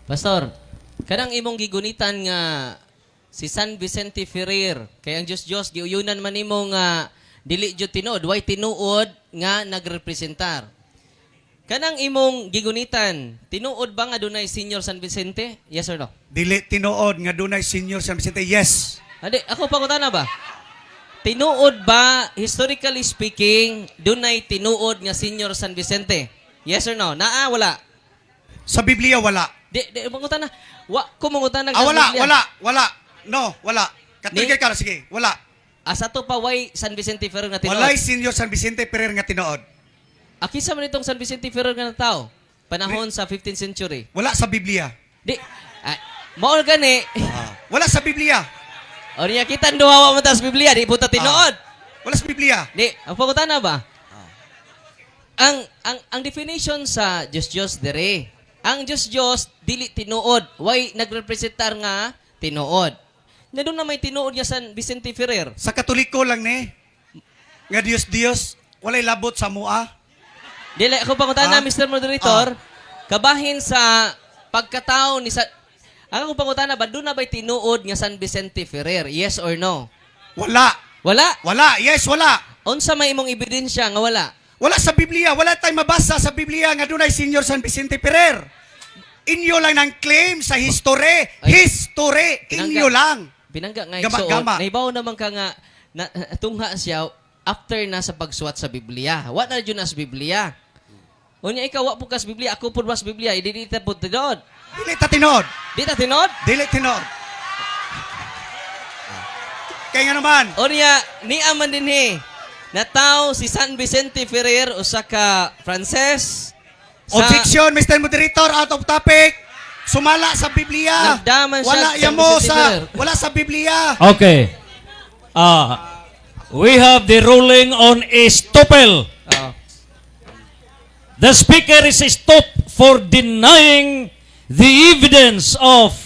Pastor, kanang imong gigunitan nga si San Vicente Ferrer, kay ang Diyos Diyos giuyunan man nimo nga dili jud tinuod, way tinuod nga nagrepresentar. Kanang imong gigunitan, tinuod ba nga dunay Senior San Vicente? Yes or no? Dili tinuod nga dunay Senior San Vicente. Yes. Adi, ako pangutana ba? Tinuod ba, historically speaking, dunay tinuod nga Senior San Vicente? Yes or no? Naa, wala? Sa Biblia, wala. Di, di, mangutana. Wa ko mangutana Ah, wala, Biblia. Wala, wala. No, wala. Katuligay ka, sige, wala. Asa to pa way San Vicente Ferrer nga tinuod? Walay Senior San Vicente Ferrer nga tinuod. Kinsa man itong San Vicente Ferrer nga tao? Panahon sa 15th century. Wala sa Biblia. Di, ah, mao gani. Ah, wala sa Biblia. O niya kita duha wa man ta sa Biblia, di puta tinuod. Ah, wala sa Biblia. Di, ang pangutana ba? Ang definition sa Diyos Diyos dire. Ang Diyos Diyos dili tinuod, way nagrepresentar nga tinuod. Na doon na may tinuod nga San Vicente Ferrer. Sa Katoliko lang ni. Nga Diyos Diyos, walay labot sa mua. Dili ako pangutana, Ah? Mr. Moderator, kabahin sa pagkatao ni sa ang akong pangutana ba, doon na ba'y tinuod nga San Vicente Ferrer? Yes or no? Wala. Wala? Wala. Yes, wala. Unsa may imong ebidensya nga wala? Wala sa Biblia. Wala tayong mabasa sa Biblia nga dunay Senior San Vicente Ferrer. Inyo lang ng claim sa history. Ay. History. Inyo lang. Binangga nga Gama, igsoon. gama. Nahibaw naman ka nga na, tungha siya after na sa pagsuwat sa Biblia. Wa na jud na sa Biblia. Unya ikaw wa pud ka sa Biblia, ako pud wa sa Biblia, di di ta pud tinuod. Dili ta tinuod. Di ta tinuod? Dili tinuod. Kaya nga naman, Unya niya man dinhi. Nataw si San Vicente Ferrer, usa ka Frances sa Objection, Mr. Moderator, out of topic. Sumala sa Biblia. Nagdaman siya Wala sa yamo Vicente sa Ferrer. Wala sa Biblia. Okay. We have the ruling on estoppel. Oo. The speaker is stopped for denying the evidence of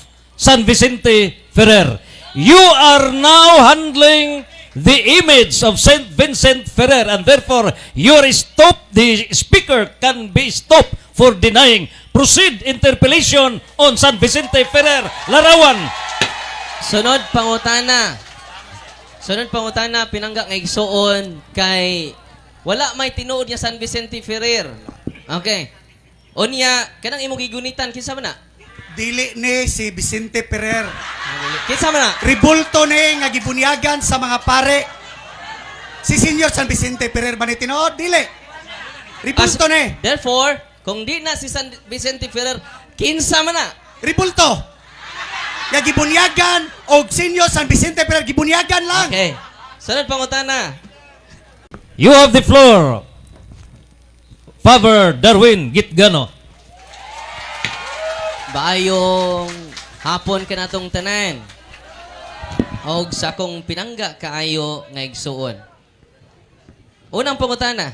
San Vicente Ferrer. You are now handling the image of Saint Vincent Ferrer and therefore you are stopped. The speaker can be stopped for denying. Proceed interpellation on San Vicente Ferrer. Larawan. Sunod pangutana. Sunod pangutana, pinangga nga igsuon, kay wala may tinuod nga San Vicente Ferrer. Okay. Unya kanang imong gigunitan, kinsa man na? Dili ni si Vicente Ferrer. Kinsa man na? Ribulto ni nga gibunyagan sa mga pare. Si Senior San Vicente Ferrer ba ni tinuod? Dili. Ribulto ni. Therefore, kung di na si San Vicente Ferrer, kinsa man na? Ribulto. Nga gibunyagan og Senior San Vicente Ferrer, gibunyagan lang. Okay. Sunod pangutana. You have the floor. Father Darwin Gitgano. Maayong hapon kanatong tanan. Og sa akong pinangga kaayo nga igsuon. Unang pangutana,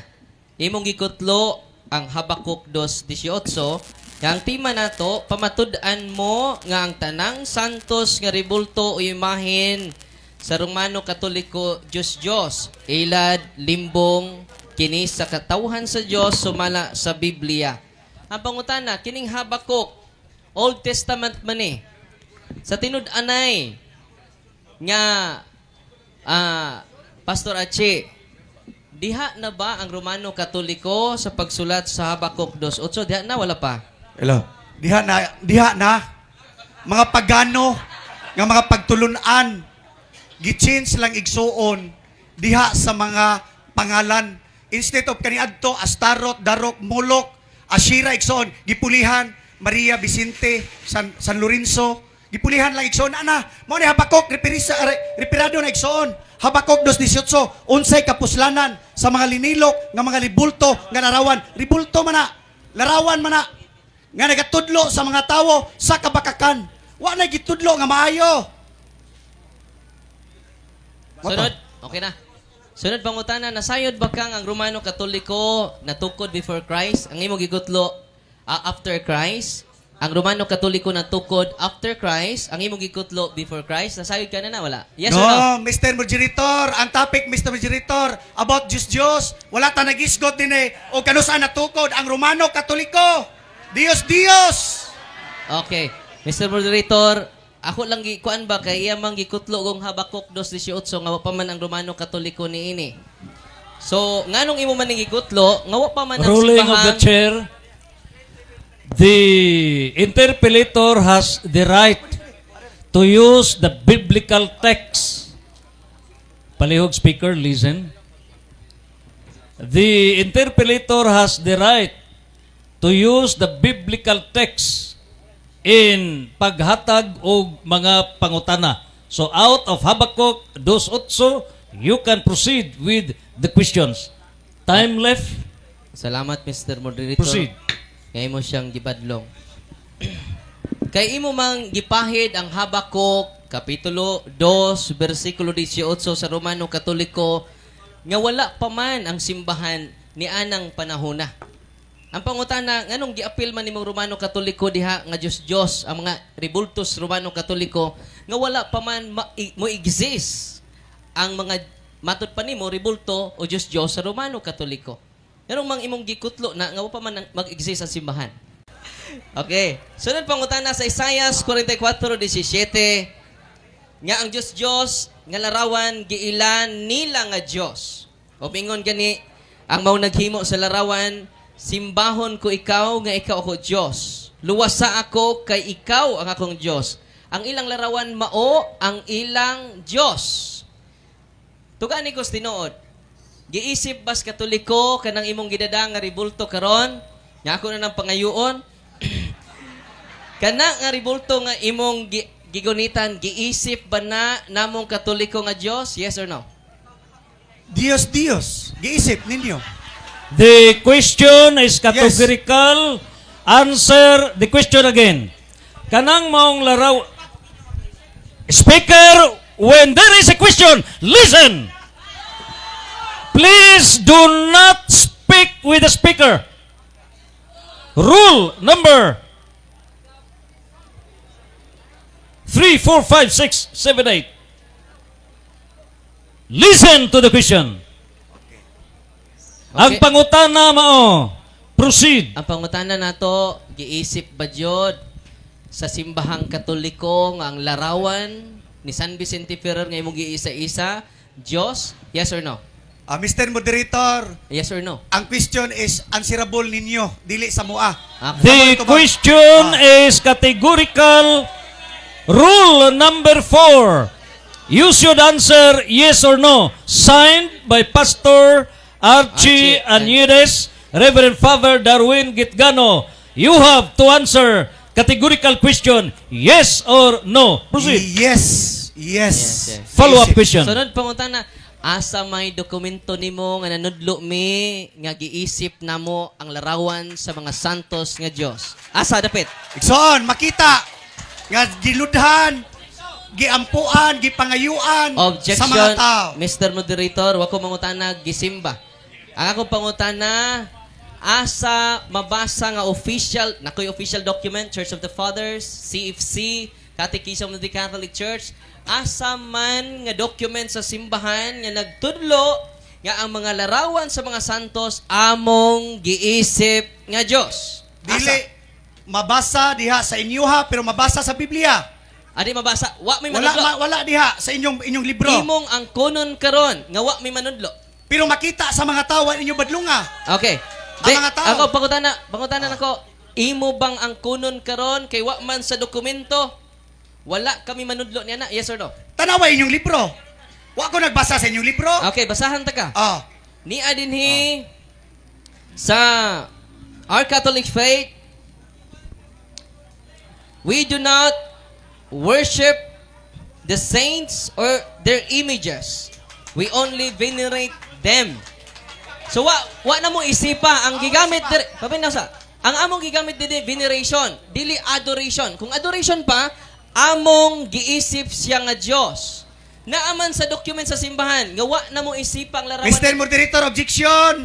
imong gikutlo ang Habakuk 2:18 nga ang tema nato, pamatud-an mo nga ang tanang santos nga ribulto o imahen sa Romano Katoliko Diyos Diyos, ilad, limbong kini sa katawhan sa Dios sumala sa Biblia. Ang pangutana, kining Habakuk, Old Testament man eh. Sa tinud-anay nga Pastor Achi, diha na ba ang Romano Katoliko sa pagsulat sa Habakuk 2:8? Diha na, wala pa? Hello. Diha na, diha na. Mga pagano nga mga pagtulunan, gi-change lang, igsuon, diha sa mga pangalan. Instead of kaniadto Astarot, Darok, Molok, Ashira, igsuon, gipulihan Maria, Vicente, San Lorenzo, gipulihan lang, igsuon ana. Mao ni Habakuk referisa referado na, igsuon. Habakuk 2:18, unsay kapuslanan sa mga linilok nga mga ribulto nga larawan? Ribulto man na, larawan man na nga nagatudlo sa mga tawo sa kabakakan. Wa na gitudlo nga maayo. Sunod, okay na. Sunod pangutana, nasayod ba kang ang Romano Katoliko natukod before Christ? Ang imong gigutlo after Christ? Ang Romano Katoliko natukod after Christ, ang imong gikutlo before Christ? Nasayod ka na na wala? Yes No, or no? Mr. Moderator, ang topic, Mr. Moderator, about Diyos Diyos, wala ta nagisgot din eh. O kanus-a natukod ang Romano Katoliko. Dios Dios. Okay. Mr. Moderator, ako lang gi kuan ba kay iya mang gikutlo kong Habakuk 2:18 nga wa pa man ang Romano Katoliko niini. So, nganong imo man ning gikutlo, nga wa pa man ang Ruling of the simbahang chair. The interpellator has the right to use the biblical text. Palihog, speaker, listen. The interpellator has the right to use the biblical text in paghatag og mga pangutana. So out of Habakkuk 2:8, you can proceed with the questions. Time left. Salamat, Mr. Moderator. Proceed. Kay imo siyang gibadlong. Kay imo mang gipahid ang Habakuk kapitulo 2 bersikulo 18 sa Romano Katoliko nga wala pa man ang simbahan ni anang panahona. Ang pangutana, nganong giapil man nimong Romano Katoliko diha nga Diyos Diyos ang mga rebultos Romano Katoliko nga wala pa man mo exist ang mga matud pa nimo rebulto o Diyos Diyos sa Romano Katoliko? Nganong mang imong gikutlo na nga wa pa man mag-exist ang simbahan? Okay. Sunod pangutana, sa Isaiah 44:17 nga ang Diyos Diyos nga larawan giilan nila nga Diyos. O bingon gani ang mao naghimo sa larawan, "Simbahon ko ikaw nga ikaw ako Diyos. Luwasa ako kay ikaw ang akong Diyos." Ang ilang larawan mao ang ilang Diyos. Tugaan ni kos tinuod. Giisip bas Katoliko kanang imong gidada nga ribulto karon? Nga ako na ng pangayuon. Kana nga ribulto nga imong gigunitan, giisip ba na namong Katoliko nga Dios? Yes or no? Dios Dios. Giisip ninyo. The question is categorical. Answer the question again. Kanang maong laraw. Speaker, when there is a question, listen. Please do not speak with the speaker. Rule number 3, 4, 5, 6, 7, 8. Listen to the question. Ang pangutana mao. Proceed. Ang pangutana nato, giisip ba jud sa simbahang Katoliko nga ang larawan ni San Vicente Ferrer nga imong giisa-isa, Diyos? Yes or no? Ah, Mr. Moderator, Yes or no? ang question is answerable ninyo, dili sa mua. Okay. The Ito ba? question is categorical. Rule number 4. You should answer yes or no. Signed by Pastor Archie Archie Añedes, Reverend Father Darwin Gitgano. You have to answer categorical question, yes or no. Proceed. Yes. Yes. Yes. Follow-up Giisip. question. Sunod pangutana, asa may dokumento nimo nga nanudlo mi nga giisip namo ang larawan sa mga santos nga Dios? Asa dapit? Igsoon, makita nga giludhan, giampuan, gipangayuan sa Objection, mga tao. Mr. Moderator, wa ko mangutana gisimba. Ang akong pangutana, asa mabasa nga official, nakoy official document, Church of the Fathers, CFC, Catechism of the Catholic Church, asa man nga document sa simbahan nga nagtudlo nga ang mga larawan sa mga santos among giisip nga Dios? Asa? Dili mabasa diha sa inyuha pero mabasa sa Biblia. Adi mabasa, wa may Wala manudlo. wala diha sa inyong inyong libro. Imong ang kunon karon nga wa may manudlo. Pero makita sa mga tao inyo badlunga. Okay. Ang Di, mga tao. ako, pangutana nako, imo bang ang kunon karon kay wa man sa dokumento? Wala kami manudlo niya na. Yes or no? Tanawa inyong libro. Wa ko nagbasa sa inyong libro. Okay, basahan ta ka. Ah, Nia dinhi sa Our Catholic Faith, we do not worship the saints or their images. We only venerate them. So wa na mo isipa ang gigamit dire, pabi na sa. Ang among gigamit diri veneration, dili adoration. Kung adoration pa, among giisip siya nga Dios. Naaman sa document sa simbahan nga wa na mo isipa ang larawan. Mr. Moderator, objection.